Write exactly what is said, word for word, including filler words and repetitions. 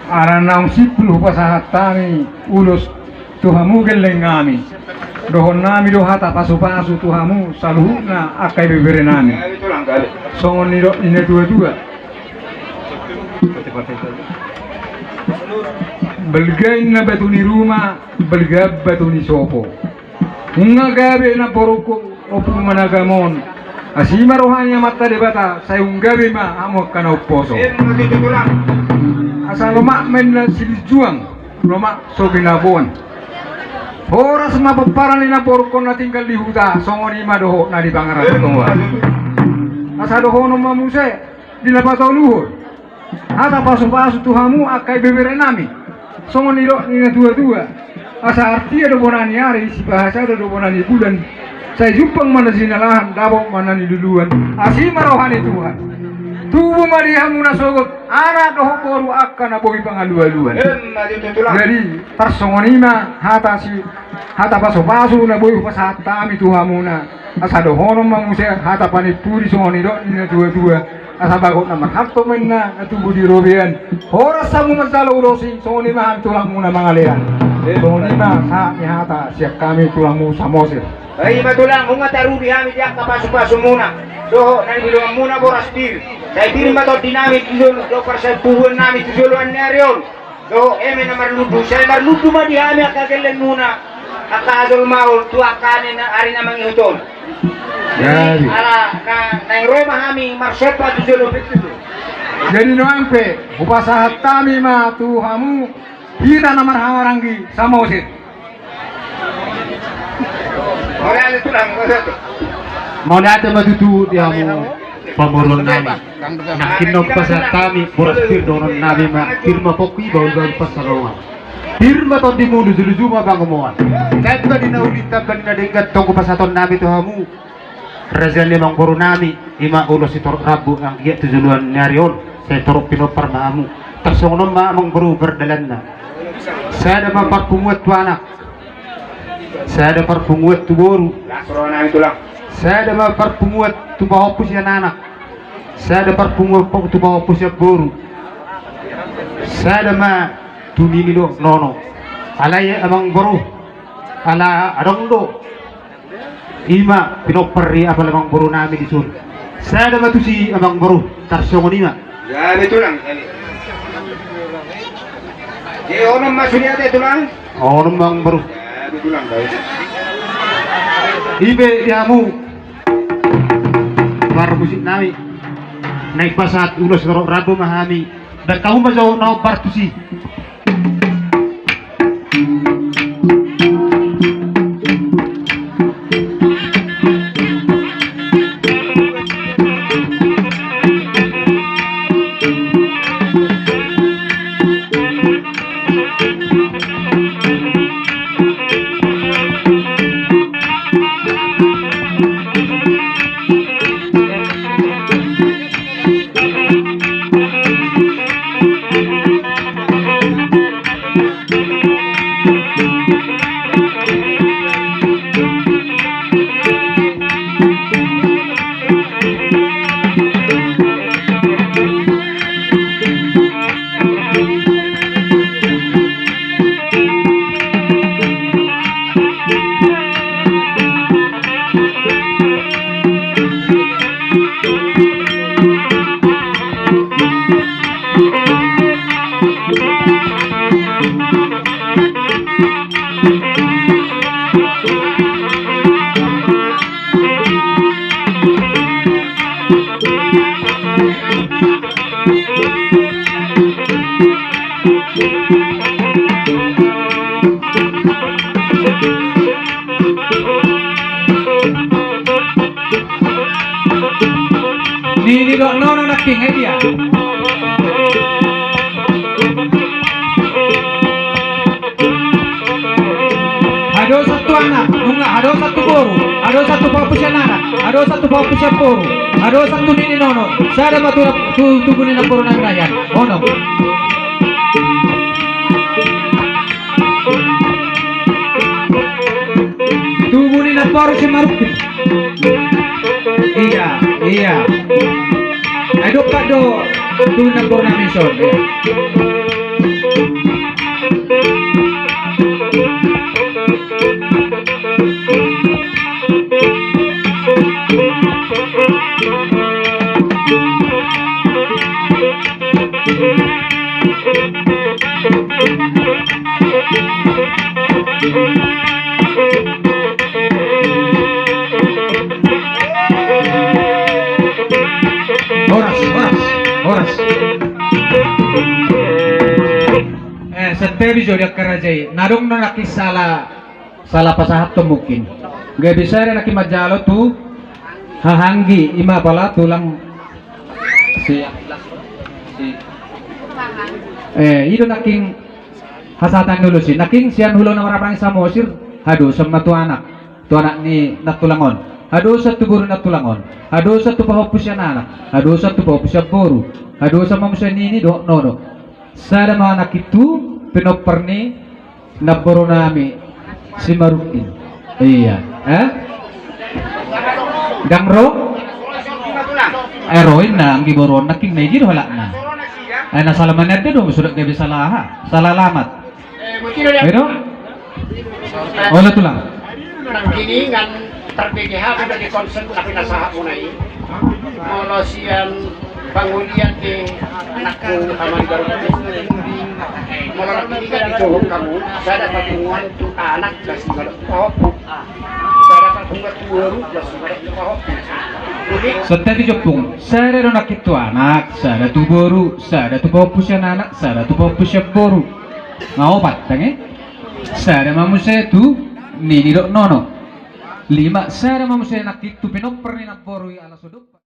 Ala naung simpul hupasahat hami ulos tu hamu gelleng nami. Dohonon nami do hata pasupasu tu hamu saluhutna angka ibebere nami. Songon nidok ni na tuatua: Balga inna batu ni ruma, balga batu ni sopo. Nunga gabe namborungku, Ompu Managamon. Asi ma roha ni Amanta Debata, sai nunga gabe ma hamu angka na umposo. Asa lomak ma inna silinjuang, lomak so ginaboan. Horas ma pomparan ni namborungkon na tinggal di huta, songon i ma dohot na di pangarantoan. Asa dohonon ma muse di na patoluhon hata pasupasu tu hamu angka ibebere nami. Songon nidok ni na tuatua: Asa artia do bona ni ari, sipahasada do bona ni bulan. Sai jumpang ma na jinalahan, dapot ma na niluluan. Asi ma roha ni Tuhan. Tubu ma di hamu na sogot, anak dohot boru angka na boi pangalualuan. Jadi tarsongon i ma hata si, hata pasupasu na boi hupasahat hami tu hamuna. Asa dohonon ma muse hata panimpuli songon nidok ni na tuatua: Asa bagot na marhalto ma inna na tubu di robean. Horas hamu manjalo ulos i, songon i ma hami tulangmuna Mangalean. Songon i ma sahat ni hata sian hami tulangmu Samosir. Ima tulang, nunga taruli hami di angka pasupasumuna dohot na nidonganmuna boras pir. Sai pir ma tondi nami tu jolo, dohot parsapubuan nami tu joloan ni ari on. Dohot eme na marlundu, sai marlundu ma di hami angka gellengmuna, angka jolma on, tu angka ni na ari na mangihut on. Jadi ala na, naeng ro ma hami marsomba tu jolo. Jadi nuaeng pe hupasahat hami ma tu hamu hira na marhahamaranggi Samosir. Mauliate ma tutu di hamu pamoruon nami. Nangkin na hupasahat hami boras pir, dohonon nami ma: Pir ma pongki, bahulbahul pansalongan. Pir ma tondimu, lujuluju ma pangomoan. Tamba di na uli, tamba di na denggan, tong hupasahaton nami tu hamu, raja ni amangboru nami, ima ulos sitorop rambu anggiat tu joloan ni ari on sai torop pinompar ma hamu. Tarsongon on ma amangboru pardalanna: Sada ma parpunguan tu anak, sada parpunguan tu boru, sada ma parpunguan tu pahompu sian anak, sada parpunguan tu pahompu sian boru, sada ma tu nini dohot nono. Alai amangboru, ala adong do ima pinompar ni apala amangboru nami dison. Sada ma tusi amangboru, tarsongon i ma. Jadi tulang, jadi. Jadi onom ma sude ate tulang. Onom ma amangboru. Jadi tulang, baik. I pe di hamu parmusik nami naeng pasahat ulos sitorop rambu ma hami. Dang hamu ma jo na hombar tusi. Nini dohot nono nangkin, ai dia. Hadosan tu anak, nunga hadosan tu boru, hadosan tu pahompu sian anak, hadosan tu pahompu sian boru, hadosan tu nini nono, sada ma tu, tu, tubu ni namboru nami na hian. Onom. Tubu ni namboru Simarukkin. Ia, ia. Ai dompak do tubu ni namboru nami son, ia. Horas, horas, horas. Eh, santabi jo di angka raja i. Na adong do nangkin sala, sala pasahathon mungkin. Gabe sada nangkin manjalo tu haha anggi, ima pala tulang si, si. Eh, i do nangkin hasahatan ni ulos i. Nangkin sian Hula Namarapang Samosir, hadosan ma tu anak, tu anak ni nantulang on. Hadosan tu boru ni nantulang on. Hadosan tu pahompu sian anak. Hadosan tu pahompu sian boru. Hadosan ma muse nini dohot nono. Sada ma nangkin tu pinompar ni namboru nami Simarukkin. Ia, eh? Ndang ro? Eh, ro inna, anggi boru on nangkin na i do halakna. Eh, na sala manian do, sudah gabe sala aha? Sala alamat. Edo? Olo tulang. Nangkiningan tarbege hami do di konsep na pinasahatmuna i. Molo sian pangolian di anakku ama di baru. Molo nangkiningan dijohon hamu, sada patungan tu anak, das di baru. Sada patungan tu boru, das di baru. Santabi jo pung, sada do nangkin tu anak, sada tu boru, sada tu pahompu sian anak, sada tu pahompu sian boru. Nga opat, tangi? Sada ma muse tu nini dohot nono. Lima, sada ma muse nangkin tu pinompar ni namboru i ala so dompak.